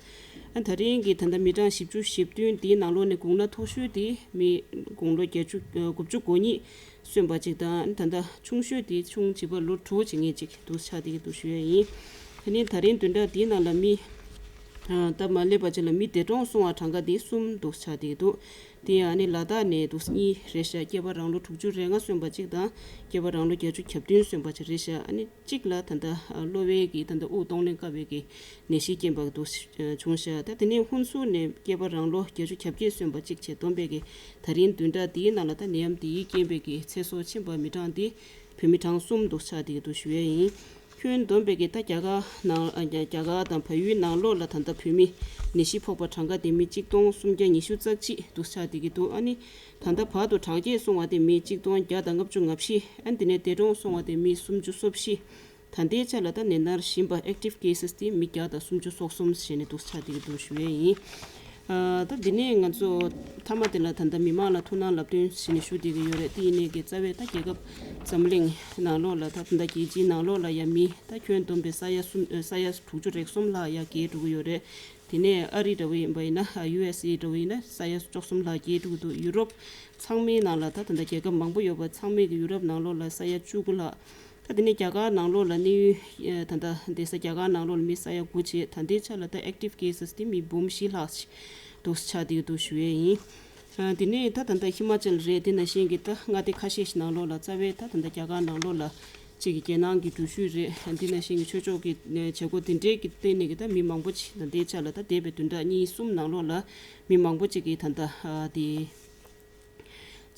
ཨ། ད་རིང་གི་ད་ལྟ་མི་གྲངས་བཞི་བཅུ་ཞེ་བདུན་དེའི་ནང་ལོགས་ནས་དགུང་ལོ་མཐོ་ཤོས་དེ་མི་དགུང་ལོ་བརྒྱད་ཅུ་ཨ། དགུ་བཅུ་གོ་གཉིས་སོན་པ་གཅིག་དང་། ཨ་ནི་ད་ལྟ་ཆུང་ཤོས་དེ་ཆུང་བྱིས་པ་ལོ་དྲུག་བྱེད་མཁན་གཅིག་འདུག་ཆགས་བསྡད་ཀྱི་འདུག་ཞུ་ཡས་ཡིན། དེ་ནས་ད་རིང་བདུན་ཕྲག་འདིའི་ནང་ལ་མི། ཨ། སྟབས་མ་ལེགས་པ་ཅིག་ལ་མི་འདས་གྲོངས་སོང་བ་གྲངས་ཀ་དེ་གསུམ་འདུག་ཆགས་བསྡད་ཀྱི་འདུག་དེ་ཡང་ཨ་ནི་ལ་དྭགས་ནས་འདུག་གཉིས་རེད་ཤག་སྐྱེས་པ་རང་ལོ་དྲུག་ཅུ་རེ་ལྔ་སོན་པ་གཅིག་དང་། སྐྱེས་པ་རང་ལོ་བརྒྱད་ཅུ་གྱ་བདུན་སོན་པ་ཅིག་རེད་ཤག་ཨ་ནི་གཅིག་ལ་ད་ལྟ་གློ་བའི་གི་ད་ལྟ་དབུགས་གཏོང་ལེན་དཀའ་བའི་གི་ནད་གཞི་རྐྱེན་པ་འདུག་བྱུང་ཤག་ད་དེ་ནས་ཧུན་སུར་ནས་སྐྱེས་པ་རང་ལོ་བརྒྱད་ཅུ་གྱ་བརྒྱད་སོན་པ་གཅིག་བྱས། བསྡོམས་པས་གི་ད་རིང་བདུན་ཕྲག་འདིའི་ནང་ལ་ད་ནད་ཡམས་དེའི་རྐྱེན་པས་གི་ཚེ་སྲོག་ཕྱིན་པ་མི་གྲངས་དེ་བོད་མི་གྲངས་གསུམ་འདུག་ཆགས་བསྡད་ཀྱི་འདུག་ཞུ་ཡས་ཡིན། ཁྱོན་བསྡོམས་པས་ཀྱི་ད་རྒྱ་གར་ནང་། ཨ། རྒྱ་རྒྱ་གར་དང་བལ་ཡུལ་ནང་ལོགས་ལ་ད་ལྟ་བོད་མི་ནད་གཞི་ཕོག་པ་གྲངས་ཀ་དེ་མི་གཅིག་སྟོང་སུམ་བརྒྱ་ཉི་ཤུ་རྩ་གཅིག་འདུག་ཆགས་བསྡད་ཀྱི་འདུག་ཨ་ནི་ད་ལྟ་བར་དུ་དྲག་སྐྱེད་སོང་བ་དེ་མི་གཅིག་སྟོང་བརྒྱ་དང་ལྔ་བཅུ་ང་བཞི། ཨ་ནི་དེ་ནས་འདས་གྲོངས་སོང་བ་དེ་མི་སུམ་ཅུ་སོ་བཞི། ད་ལྟའི་ཆ་ལ་ད་ནད་མནར་བཞིན་པ་ཨེག་ཊིབ་ཀེ་སེས་དེ་མི་བརྒྱ་དང་སུམ་ཅུ་སོ་གསུམ་བྱས་ནས་འདུག་ཆགས་བསྡད་ཀྱི་འདུག་ཞུ་ཡས་ཡིན། ཨ། ད་འདི་ནས་ང་ཚོ་མཐའ་མ་དེ་ལ་ད་ལྟ་མི་མང་ལ་ཐུགས་སྣང་ལབ་སྟོན་བྱས་ནས་ཞུ་བསྡད་ཀྱི་ཡོད་རེད། དེ་ཡིན་ནའི་གི་རྩ་བའི་ད་རྒྱལ་ཁབ་འཛམ་གླིང་ནང་ལོགས་ལ་ད་ད་ལྟ་རྒྱལ་སྤྱིའི་ནང་ལོགས་ལ་ཡ་མི་ད་ཁྱོན་བསྡོམས་པའི་ས་ཡ་གསུམ། ས་ཡ་དྲུག་ཅུ་རེ་གསུམ་ལྷག་ཡ་བརྒལ་འགྲོ་གི་ཡོད་རེད། དེ་ནས་ཨ་རི་འདྲ་བོ་ཡིན་པ་ཡིན་ན། ཡུ་ཨེས་ཨེ་འདྲ་བོ་ཡིན་ན་ས་ཡ་བཅུ་གསུམ་ལྷག་བརྒལ་འགྲོ་གི་འདུག་ཡུ་རོབ་ཚང་མའི་ནང་ལ་ད་ད་ལྟ་རྒྱལ་ཁབ་མང་པོ་ཡོད་པ་ཚང་མས་ཀྱི་ཡུ་རོབ་ནང་ལོགས་ལ་ས་ཡ་བཅུ་དགུ་ལྷག་ད་དེ་ནས་རྒྱ་གར་ནང་ལོགས་ལ་གནས་ཡུལ། ཨ། ད་ལྟ་བསྡད་ས་རྒྱ་གར་ནང་ལོགས་ལ་མི་ས་ཡ་དགུ་བྱས། ད་ལྟའི་ཆ་ལ་ད་ཨེག་ཊིབ་ཀེ་སེས་དེ་མི་འབུམ་བཞི་ལྷག་འདུག་ཆགས་བསྡད་ཀྱི་འདུག་ཞུ་ཡས་ཡིན། ཨ། དེ་ནས་ད་ད་ལྟ་ཧི་མ་ཅལ་རེད། དེ་ནང་བཞིན་གྱི་ད་མངའ་སྡེ་ཁ་ཤས་ཤིག་ནང་ལོགས་ལ་རྩ་བའི་ད་ད་ལྟ་རྒྱ་གར་ནང་ལོགས་ལ་གཅིག་གི་རྒྱལ་ནང་གི་འགྲུལ་བཞུད་རེད། དེ་ནང་བཞིན་གྱི་ཆོས་ཕྱོགས་ཀྱི་བྱེད་སྒོ་དེ་འདྲའི་གི་སྟེང་ནས་གི་ད་མི་མང་པོ་ཅིག་ད་ལྟའི་ཆ་ལ་ད་འདས་པའི་བདུན་ཕྲག་གཉིས་གསུམ་ནང་ལོགས་ལ་མི་མང་པོ་ཅིག་གིས་ད་ལྟ། ཨ། དེ་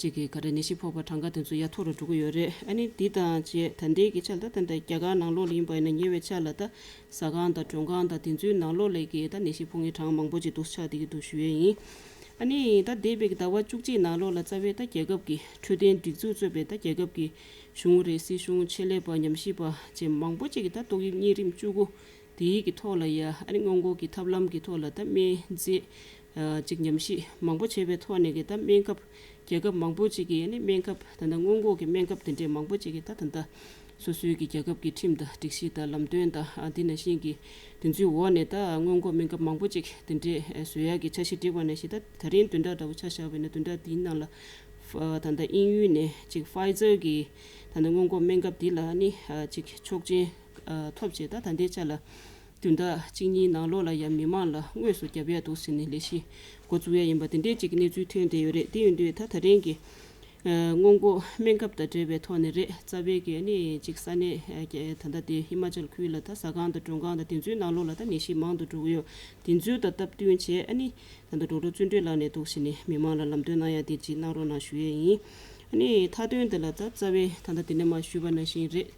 གཅིག་གི་ག་རེ་ནད་གཞི་ཕོག་པ་གྲངས་ཀ་དེ་ཚོ་ཡར་མཐོ་རུ་འགྲོ་གི་ཡོད་རེད། ཨ་ནི་འདི་དང་བཅས་ད་ལྟའི་གི་ཆ་ལ་ད་ད་ལྟ་རྒྱ་གར་ནང་ལོགས་ལ་ཡིན་པ་ཡིན་ན་ཉེ་བའི་ཆ་ལ་ད་ཟ་ཁང་དང་མགྲོན་ཁང་དང་དེ་ཚོའི་ནང་ལོགས་ལ་གི་ད་ནད་གཞི་ཕོག་མཁན་གྲངས་མང་པོ་ཅིག་འདུག་ཆགས་བསྡད་ཀྱི་འདུག་ཞུ་ཡས་ཡིན། ཨ་ནི་ད་འདས་པའི་གི་ཟླ་བ་བཅུ་གཅིག་ནང་ལོགས་ལ་རྩ་བའི་ད་རྒྱལ་ཁབ་ཀྱི་འཕྲོད་བསྟེན་སྒྲིག་འཛུགས་གཙོས་པའི་ད་རྒྱལ་ཁབ་ཀྱི་གཞུང་རེད། སྲིད་གཞུང་། ཆེད་ལས་པ། ཉམས་ཞིབ་པ་བཅས་མང་པོ་ཅིག་གིས་ད་ཏོག་དབྱིབས་གཉན་རིམས་བཅུ་དགུ་དེའི་གི་ཐོག་ལ་ཡ། ཨ་ནི་སྔོན་འགོག་གི་ཐབས་ལམ་གི་ཐོག་ལ་ད་སྨན་རྫས། ཨ། ཅིག་ཉམས་ཞིབ་མང་པོ་བྱས་པའི་ཐོག་ནས་གི་ད་སྨན་ཁབ་རྒྱལ་ཁབ་མང་པོ་ཅིག་གིས་ཨ་ནི་སྨན་ཁབ་ད་ལྟ་སྔོན་འགོག་གི་སྨན་ཁབ་དེ་འདྲས་མང་པོ་ཅིག་གི་ད་ད་ལྟ་སོ་སོའི་གི་རྒྱལ་ཁབ་ཀྱི་ཁྲིམས་དང་སྒྲིག་གཞི་དང་ལམ་སྟོན་དང་། ཨ། དེ་ནང་བཞིན་གྱི་དེ་ཚོའི་འོག་ནས་ད་སྔོན་འགོག་སྨན་ཁབ་མང་པོ་ཅིག་དེ་འདྲས་བཟོ་ཡག་གི་འཆར་གཞི་བསྒྲིགས་པ་ནང་བཞིན། ད་ད་རིང་བདུན་ཕྲག་འདྲ་བོ་ཆ་བཞག་པ་ཡིན་ན་བདུན་ཕྲག་འདིའི་ནང་ལ་ད་ལྟ་དབྱིན་ཡུལ་ནས་ཅིག་ཕའི་ཛར་གྱི་ད་ལྟ་སྔོན་འགོག་སྨན་ཁབ་འདི་ལ་ཨ་ནི་ཅིག་ཆོག་མཆན་ཨ། ཐོབ་རྗེས་ད་ད་ལྟའི་ཆ་ལ་བདུན་ཕྲག་གཅིག་གཉིས་ནང་ལོགས་ལ་ཡང་མི་མང་ལ་དངོས་སུ་བརྒྱབ་ཡ་འདུག་ཟེར་ནས་ལས་གཞི་འགོ་བཙུགས་ཡ་ཡིན་པ་དེ་འདྲའི་ཅིག་གནས་ཚུལ་ཐོན་བསྡད་ཡོད་རེད། དེ་ཡིན་དུས་ད་ད་རིང་གི་ཨ། སྔོན་འགོག་སྨན་ཁབ་དང་འབྲེལ་བའི་ཐོག་ནས་རེད། རྩ་བའི་གི་ཨ་ནི་ཅིག་ས་གནས་ཨ། ད་ལྟ་དེ་ཧི་མ་ཅལ་ཁུལ་ལ་ད་ཟ་ཁང་དང་མགྲོན་ཁང་དང་དེ་ཚོའི་ནང་ལོགས་ལ་ད་ནད་གཞི་མང་དུ་འགྲོ་གི་ཡོད། དེ་ཚོའི་ད་སྟབས་བསྟུན་བྱས་ཨ་ནི་ད་ལྟ་ཌོག་ཊར་བརྩོན་འགྲུས་ལགས་ནས་འདུག་ཟེར་ནས་མི་མང་ལ་ལམ་སྟོན་གནང་ཡ་དེ་ཅིག་གནང་རོགས་གནང་ཞུ་ཡས་ཡིན། ཨ་ནི་མཐའ་དོན་དེ་ལ་ད་རྩ་བའི་ད་ལྟ་དེ་ནས་མར་ཞུས་པ་ནང་བཞིན་རེད།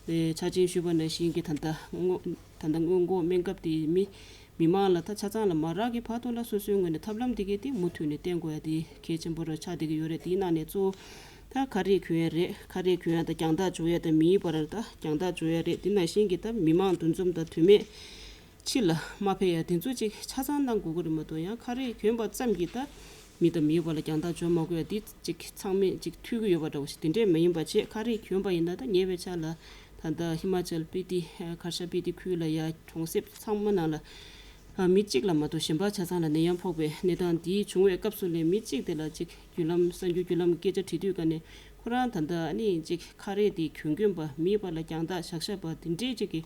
ཨེ། ཆ་ཅན་ཞུས་པ་ནང་བཞིན་གྱི་ད་ལྟ་སྔོ། ད་ལྟ་སྔོན་འགོག་སྨན་ཁབ་དེ་མི་མི་མང་ལ་ད་ཆ་ཚང་ལ་མ་རག་གི་བར་དུ་ལ་སོ་སོའི་ངོས་ནས་ཐབས་ལམ་དེ་གའི་དེ་མུ་མཐུད་ནས་བསྟེན་དགོས་ཡ་དེ་གལ་ཆེན་པོ་རུ་ཆགས་བསྡད་ཀྱི་ཡོད་རེད། དེའི་ནང་ནས་གཙོ་བོ་ད་ཁ་རས་གྱོན་ཡ་རེད། ཁ་རས་གྱོན་ཡ་དང་རྒྱང་ཐག་འཇོག་ཡ་དང་མིའི་བར་ད་རྒྱང་ཐག་འཇོག་ཡ་རེད། དེ་ནང་བཞིན་གྱི་ད་མི་མང་འདུ་འཛོམས་དང་དོན་མེད་ཕྱི་ལ་མ་ཕེབས་ཡ་དེ་ཚོ་ཅིག་ཆ་ཚང་གནང་དགོས་ཀྱི་རེད་མ་གཏོགས། ཡང་ཁ་རས་གྱོན་པ་ཙམ་གྱིས་ད་མི་དང་མིའི་བར་ལ་རྒྱང་ཐག་འཇོག་མ་དགོས་ཡ་དེ་ཅིག་ཚང་མས་ཅིག་ཐུབ་ཀྱི་ཡོད་པ་འདྲ་བོ་ཞིག་དེ་འདྲས་མ་ཡིན་པ་བྱས། ཁ་རས་གྱོན་པ་ཡིན་ན་ད་ཉེ་བའི་ཆར་ལ་ད་ལྟ་ཧི་མ་ཅལ་སྤི་ཏི་གར་ཤ་སྤི་ཏི་ཁུལ་ལ་ཡ་གྲོང་གསེབ་ཚང་མ་ནང་ལ་ཨ། མི་གཅིག་ལ་མ་གཏོགས་གཞན་པ་ཆ་ཚང་ལ་ནད་ཡམས་ཕོག་པའི་གནས་སྟངས་འདི་བྱུང་བའི་སྐབས་སུ་ལ་མི་གཅིག་དེ་ལ་ཅིག་བརྒྱུད་ལམ་གསར་འགྱུར་བརྒྱུད་ལམ་གྱི་སྐད་ཆ་དྲི་དུས་ཀ་ནས་ཁོ་རང་ད་ལྟ་ཨ་ནི་ཅིག་ཁ་རས་དེ་གྱོན་གྱོན་པ། མིའི་བར་ལ་རྒྱང་ཐག་བཞག་བཞག་པ་དེ་འདྲའི་ཅིག་གི་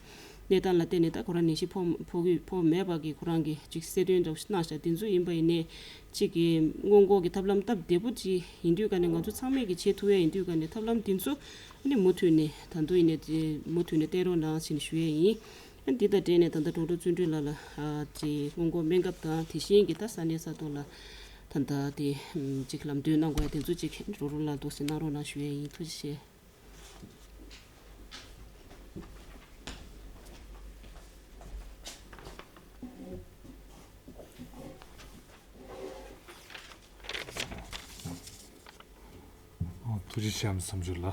གནས་སྟངས་ལ་བརྟེན་ནས་ད་ཁོ་རང་ནད་གཞི་ཕོག་ཕོག་གི་ཕོག་མེད་པ་གི་ཁོ་རང་གི་ཅིག་གསལ་སྟོན་འདྲ་བོ་ཞིག་གནང་ཤག་དེ་ཚོ་ཡིན་པ་ཡིན་ནའི་ཅིག་གི་སྔོན་འགོག་གི་ཐབས་ལམ་སྟབས་བདེ་པོ་ཅིག་ཡིན་དུས་ཀ་ནས་ང་ཚོ་ཚང་མས་ཀྱི་བྱེད་ཐུབ་ཡ་ཡིན་དུས་ཀ་ནས་ཐབས་ལམ་དེ་ཚོ་ཨ་ནི་མུ་མཐུད་ནས་ད་དུང་ཡིན་ནའི་མུ་མཐུད་ནས་བསྟེན་རོགས་གནང་ཞེས་ཞུ་ཡས་ཡིན། ཨ། འདི་དང་འབྲེལ་ནས་ད་ལྟ་ཌོག་ཊར་བརྩོན་འགྲུས་ལགས་ལ་ཨ། ཅིག་སྔོན་འགོག་སྨན་ཁབ་དང་དེ་བཞིན་གྱི་ད་ས་གནས་ས་ཐོག་ལ་ ད་ལྟ་དེ་ཅིག་ལམ་སྟོན་གནང་དགོས་ཡ་དེ་ཚོ་ཅིག་རོགས་རོགས་ལ་འདུག་སེ་གནང་རོགས་གནང་ཞུ་ཡ་ཡིན། ཐུགས་རྗེ་ཆེ། ཨོ། ཐུགས་རྗེ་ཆེ་ཨམ་བསམ་འགྱུར་ལ།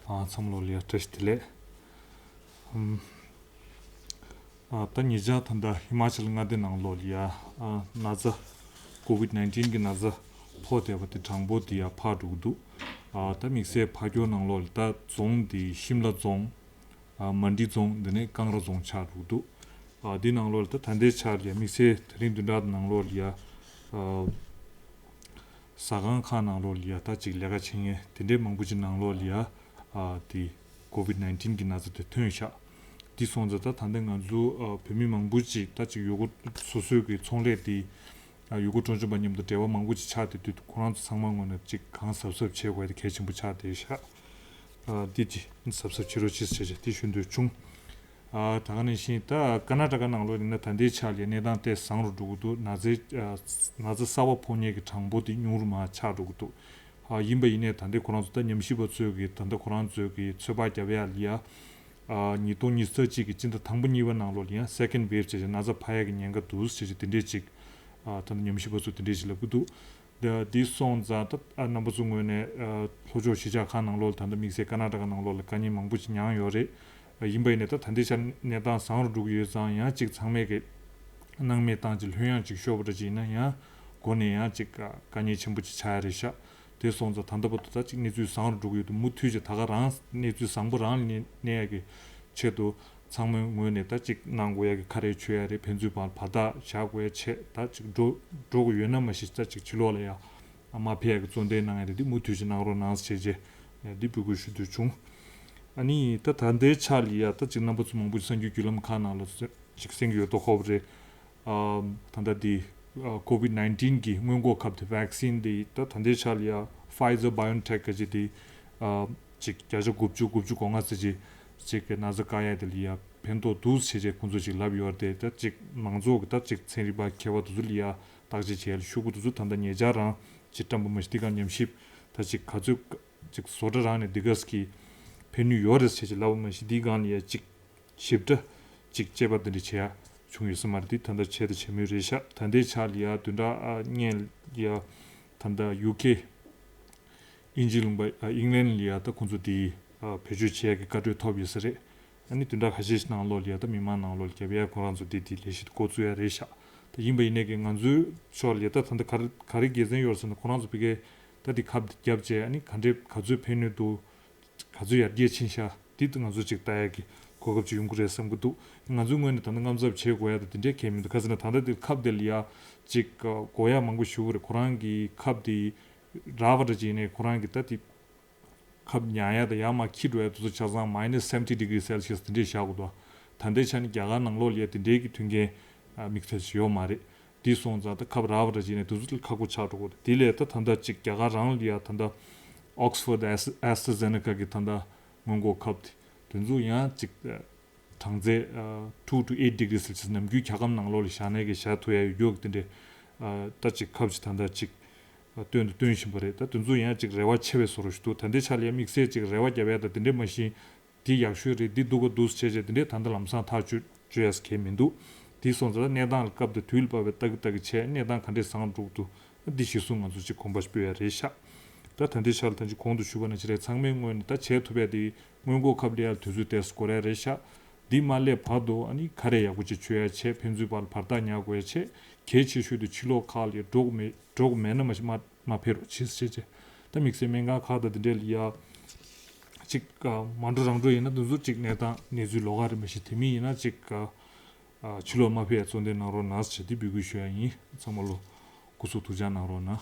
ཨ། ཚང་མ་ལོ་ལ་ཡ་བཀྲ་ཤིས་བདེ་ལེགས། ཨམ། ཨ། ད་ཉེ་ཆར་ད་ལྟ་ཧི་མ་ཅལ་མངའ་སྡེ་ནང་ལོགས་ལ་ཡ། ཨ། ན་ཚ་ཀོ་ཝིཌ་ནའིན་ཊིན་གི་ན་ཚ་ཕོག་བསྡད་པ་དེ་གྲངས་འབོར་དེ་ཡ་འཕར་འགྲོ་གི་འདུག་ཨ། ད་དམིགས་བསལ་ཕར་ཕྱོགས་ནང་ལོགས་ལ་ད་རྫོང་དེ་ཤིམ་ལ་རྫོང་། ཨ། མན་ཌི་རྫོང་། དེ་ནས་ཀང་ར་རྫོང་ཆགས་འགྲོ་གི་འདུག་ཨ། འདི་ནང་ལོགས་ལ་ད་ད་ལྟའི་ཆར་ལ་ཡ་དམིགས་བསལ་དེ་རིང་བདུན་ཕྲག་ནང་ལོགས་ལ་ཡ། ཨ། ཟ་ཁང་ཁག་ནང་ལོགས་ལ་ཡ་ད་ཅིག་ལས་ཀ་བྱེད་མཁན་དེ་འདྲའི་མང་པོ་ཅིག་ནང་ལོགས་ལ་ཡ། ཨ། དེ་ཀོ་ཝིཌ་ནའིན་ཊིན་གི་ན་ཚ་དེ་ཐོན་ཤག་དེ་སོང་ཙང་ད་ད་ལྟ་ང་ཚོ། ཨ། བོད་མི་མང་པོ་ཅིག་ད་ཅིག་ཡུལ་སྐོར་སོ་སོའི་གི་ཚོང་ལས་དེ། ཨ། ཡུལ་སྐོར་སྤྲོ་འཆམ་པ་མཉམ་དུ་འབྲེལ་བ་མང་པོ་ཅིག་ཆགས་བསྡད་དུས་ཁོ་རང་ཚོ་ཚང་མ་ངོས་ནས་ཅིག་གང་གཟབ་གཟབ་བྱེད་དགོས་དེ་གལ་ཆེན་པོ་ཆགས་བསྡད་ཤག་ཨ། འདི་ཅིག་གཟབ་གཟབ་བྱེད་རོགས་བྱེད་ཟེར་བྱས་དེ་ཞུ་འདོད་བྱུང་། ཨ། ད་ག་ནང་བཞིན་ད་ཀར་ནཱ་ཊ་ཀ་ནང་ལོགས་ཡིན་ན་ད་ལྟའི་ཆ་ལ་གནས་སྟངས་ཏོག་ཙམ་བཟང་རུ་འགྲོ་གི་འདུག་ན་ཚའི། ཨ། ན་ཚ་གསར་པ་ཕོག་མཁན་གྱི་གྲངས་འབོར་དེ་ཉུང་རུ་མར་ཆག་འགྲོ་གི་འདུག་ཨ། ཡིན་པ་ཡིན་ནའི་ད་ལྟའི་ཁོ་རང་ཚོ་ད་ཉམས་ཞིབ་པ་ཚོས་ཀྱི་ད་ལྟ་ཁོ་རང་ཚོས་ཀྱི་ཚོད་དཔག་བརྒྱབ་ཡ་ལ་ཡ། ཨ། ཉིས་སྟོང་ཉི་ཤུ་རྩ་གཅིག་གི་སྤྱི་ཟླ་དང་པོ་གཉིས་པ་ནང་ལོགས་ལ་ཡང་སེ་ཀེན་ཌི་ཝེབ་བྱས་བྱས་ན་ཚ་འཕར་ཡ་གི་ཉེན་ཁ་འདུག་ཟེར་བྱས་དེ་འདྲས་ཅིག་ཨ། ད་ལྟ་ཉམས་ཞིབ་པ་ཚོས་དེ་འདྲས་ཅིག་ལབ་ཀྱི་འདུག་འདི་སོང་ཙང་ད། ཨ། རྣམ་པ་ཚོ་ངོས་ནས། ཨ། ལྷོ་ཕྱོགས་གཞིས་ཆགས་ཁག་ནང་ལོགས་ལ་ད་ལྟ་དམིགས་བསལ་ཀར་ནཱ་ཊ་ཀ་ནང་ལོགས་ལ་དཀའ་ཉེན་མང་པོ་ཅིག་མྱངས་ཡོད་རེད། ཨ། ཡིན་པ་ཡིན་ནའི་ད་ད་ལྟའི་ཆར་གནས་སྟངས་བཟང་རུ་འགྲོ་གི་ཡོད་ཙང་ཡང་ཅིག་ཚང་མས་ཀྱི་སྣང་མེད་བཏང་ཅིག་ལྷོད་ཡངས་ཅིག་ཤོར་བ་འདྲ་ཅིག་ཡིན་ན་ཡང་སྒོ་ནས་ཡང་ཅིག་ཨ། དཀའ་ཉེན་ཆེན་པོ་ཅིག་ཆགས་ཡ་རེད་ཤག་དེ་སོང་ཙང་ད་ལྟ་བར་དུ་ད་ཅིག་གནས་ཚུལ་བཟང་རུ་འགྲོ་གི་ཡོད་འདུག་མུ་མཐུད་ཅིག་ད་ག་རང་གནས་ཚུལ་བཟང་པོ་རང་ལ་གནས་གནས་ཡ་གི་ཆེད་དུ། ཚང་མའི་ངོས་ནས་ད་ཅིག་གནང་དགོས་ཡ་གི་ཁ་རས་མཆོད་ཡ་རེད། ཕན་ཚུན་བར་བར་ཐག་བཞག་དགོས་ཡ་ཆེད་ད་ཅིག་འགྲོ་འགྲོ་དགོས་ཡོད་ན་མ་གཞི་ད་ཅིག་ཕྱི་ལོགས་ལ་ཡ་མ་ཕེབས་ཡ་གི་གཙོ་འདོན་གནང་ཡ་རེད། འདི་མུ་མཐུད་ཅིག་གནང་རོགས་གནང་ཟེར་བྱས་འདི་འབོད་སྐུལ་ཞུ་འདོད་བྱུང་། ཨ་ནི་ད་ད་ལྟའི་ཆ་ལ་ཡ་ད་ཅིག་རྣམ་པ་ཚོ་མང་པོ་ཅིག་གསར་འགྱུར་བརྒྱུད་ལམ་ཁག་ནང་ལ་ཅིག་གསན་གྱི་ཡོད་མདོག་ཁ་པོ་རེད། ཨ། ད་ལྟ་འདི་ཨ། ཀོ་ཝིཌ་ནའིན་ཊིན་གི་སྔོན་འགོག་ཁབ་དེ་ཝེག་སིན་དེ་ད་ད་ལྟའི་ཆ་ལ་ཡ་ཕའི་ཛར་བྷའི་ཡོན་ཊེག་ག་ཅིག་དེ། ཨ། ཅིག་བརྒྱ་ཆ་དགུ་བཅུ་དགུ་བཅུ་གོ་ལྔ་ཙམ་ཅིག་ཅིག་གི་ན་ཚ་བཀག་ཡ་དེ་ལ་ཡ་ཕན་ཐོགས་འདུག་ཟེར་བྱས་ཁོང་ཚོས་ཅིག་ལབ་ཡོད་རེད། ད་ཅིག་མང་ཚོགས་ཀྱི་ད་ཅིག་ཚན་རིག་པ་མཁས་པ་དེ་ཚོ་ལ་ཡ་བརྟག་དཔྱད་བྱས་ལ་ཤོག་གུ་དེ་ཚོ་ད་ལྟ་ཉེ་ཆར་རང་ཅིག་བཀྲམ་པ་མ་གཞི་འདི་ག་ཉམས་ཞིབ་ད་ཅིག་ག་ཚོད་ཅིག་བཟོ་གྲྭ་རང་ནས་འདི་ག་ཟེར་གི་ཕན་ནུས་ཡོད་རེད་ཟེར་བྱས་ལབ་པ་མ་གཞི་འདི་སྒང་ལ་ཡ་ཅིག་ཞིབ་ཕྲ་ཅིག་དཔྱད་པ་འདི་འདྲ་བྱེད་ཡ་བྱུང་ཡོད་ས་མ་རེད། འདི་ད་ལྟ་བྱས་དང་བྱེད་མུས་རེད་ཤག་ད་ལྟའི་ཆ་ལ་ཡ་བདུན་ཕྲག་ཨ། སྔོན་ལ་ཡ་ད་ལྟ་ཡུ་ཀེ་དབྱིན་ཇི་ལུང་པ་ཨ། ཨིང་ལན་ལ་ཡ་ད་ཁོང་ཚོ་འདི་ཨ། བེད་སྤྱོད་བྱེད་ཡ་གི་བཀའ་འཁྲོལ་ཐོབ་ཡོད་ས་རེད། ཨ་ནི་བདུན་ཕྲག་ཁ་ཤས་ཤིག་ནང་ལོགས་ལ་ཡ་ད་མི་མང་ནང་ལོགས་ལ་རྒྱབ་ཡ་ཁོ་རང་ཚོ་འདི་འདི་ལས་གཞི་འགོ་བཙུགས་ཡ་རེད་ཤག་ད་ཡིན་པ་ཡིན་ནའི་གི་ང་ཚོའི་ཕྱོགས་ལ་ཡ་ད་ད་ལྟ་ག་རེ་ག་རེ་དགེ་མཚན་ཡོད་རེད་ཟེར་ན་ཁོ་རང་ཚོ་ཕ་གིར་ད་འདི་ཁབ་འདི་བརྒྱབ་བྱས་ཨ་ནི་ག་འདྲས་ག་ཚོད་ཕན་ནུས་འདུག་ག་ཚོད་ཡར་རྒྱས་ཕྱིན་ཤག་འདི་ང་ཚོ་ཅིག་ལྟ་ཡ་གི་གོ་སྐབས་ཅིག་ཡོང་གི་རེད་བསམ་གི་འདུག་ང་ཚོའི་ངོས་ནས་ད་ལྟ་དངངས་འཚབ་བྱེད་དགོས་ཡ་ད་དེ་འདྲའི་གང་ཡང་མི་འདུག་ག་ཟེར་ན་ད་ལྟ་འདི་ཁབ་དེ་ལ་ཡ་ཅིག་དགོས་ཡ་མང་པོ་ཞིག་རེད། ཁོ་རང་གི་ཁབ་དེ་རག་པ་འདྲ་ཅིག་ཡིན་ནའི་ཁོ་རང་གི་ད་དེ་ཁབ་ཉར་ཡ་ད་ཡར་མར་འཁྱེར་འགྲོ་ཡ་དེ་ཚོ་ཆ་ཚང་minus seventy degree Celsius དེ་འདྲས་བཞག་དགོས་འདུག་ད་ལྟའི་ཆ་ནས་རྒྱ་གར་ནང་ལོགས་ལ་ཡ་དེ་འདྲའི་གི་མཐུན་རྐྱེན་དམིགས་བསལ་ཞིག་ཡོད་མ་རེད། དེ་སོང་ཙང་ད་ཁབ་རག་པ་འདྲ་ཅིག་ཡིན་ནའི་དེ་ཚོ་ཁག་པོ་ཆགས་འགྲོ་གི་རེད། དེ་ལས་ད་ད་ལྟ་ཅིག་རྒྱ་གར་རང་ལ་ཡ་ད་ལྟ་Oxford AstraZeneca གི་ད་ལྟ་སྔོན་འགོག་ཁབ་དེ་དེ་ཚོ་ཡང་ཅིག་གྲངས་ཚད་ཨ། two to eight degree Celsius ནམ་རྒྱུན་འཁྱག་སྒམ་ནང་ལོགས་ལ་བཞག་ནས་ཀྱི་བཞག་ཐུབ་ཡ་ཡོད་རྒྱུ་གི་དེ་འདྲའི་ཨ། ད་ཅིག་ཁབ་ཅིག་ད་ལྟ་ཅིག་ཨ། སྟོན་དུ་སྟོན་བཞིན་པ་རེད། ད་དེ་ཚོ་ཡང་ཅིག་རེ་བ་ཆེ་བའི་བཟོ་འདྲ་ཞིག་འདུག་ད་ལྟའི་ཆ་ལ་ཡ་དམིགས་བསལ་ཅིག་རེ་བ་རྒྱབ་ཡ་ད་དེ་འདྲའི་མ་གཞི་འདི་ཡག་ཤོས་རེད། འདི་སྡུག་ག་འདུག་བྱས་བྱས་དེ་འདྲའི་ད་ལྟ་ལམ་སང་ཐག་གཅོད་གཅོད་ཡ་གལ་མི་འདུག་དེ་སོང་ཙང་ད་གནས་སྟངས་ལ་སྐབས་དང་དུས་ལ་བབས་པའི་ལྟ་གི་ལྟ་གི་བྱས་གནས་སྟངས་ག་འདྲས་བཟང་འགྲོ་གི་འདུག་འདི་གཞིར་བཟུང་ང་ཚོ་ཅིག་གོམ་པ་སྤོ་ཡ་རེད་ཤག་ད་ད་ལྟའི་ཆར་ད་ཅིག་གོང་དུ་ཞུས་པ་ནང་བཞིན་རེད། ཚང་མའི་ངོས་ནས་ད་བྱེད་ཐུབ་ཡ་དེ་སྔོན་འགོག་ཁབ་ལེན་ཡ་དུས་ཚོད་ཏོག་ཙམ་འགོར་ཡ་རེད་ཤག་འདི་མ་སླེབས་བར་དུ་ཨ་ནི་ཁ་རས་ཡག་པོ་ཅིག་མཆོད་ཡ་བྱས། ཕན་ཚུན་བར་བར་ཐག་ཉར་དགོས་ཡ་བྱས། གལ་ཆེ་ཤོས་དེ་ཕྱི་ལོགས་ཁག་ལ་འགྲོ་དགོས་མེད་འགྲོ་དགོས་མེད་ན་མ་གཞི་མ་མ་ཕེབས་རོགས་བྱེད་ཟེར་བྱས། ད་དམིགས་བསལ་སྨན་ཁང་ཁག་དང་དེ་འདྲས་ལ་ཡ་ཅིག་ཨ། མ་འགྲོ་རང་འགྲོ་ཡིན་ན་དེ་ཚོ་ཅིག་གནས་སྟངས་གནས་ཚུལ་ལོགས་ཀ་རེད། མ་གཞི་དེ་མིན་ཡིན་ན་ཅིག་ཨ། ཕྱི་ལོགས་མ་ཕེབས་ཡ་གཙོ་འདོན་གནང་རོགས་གནང་ཟེར་དེ་འབོད་སྐུལ་ཞུ་ཡ་ཡིན། ཚང་མ་ལོ་སྐུ་གཟུགས་ཐུགས་ཅག་གནང་རོགས་གནང་།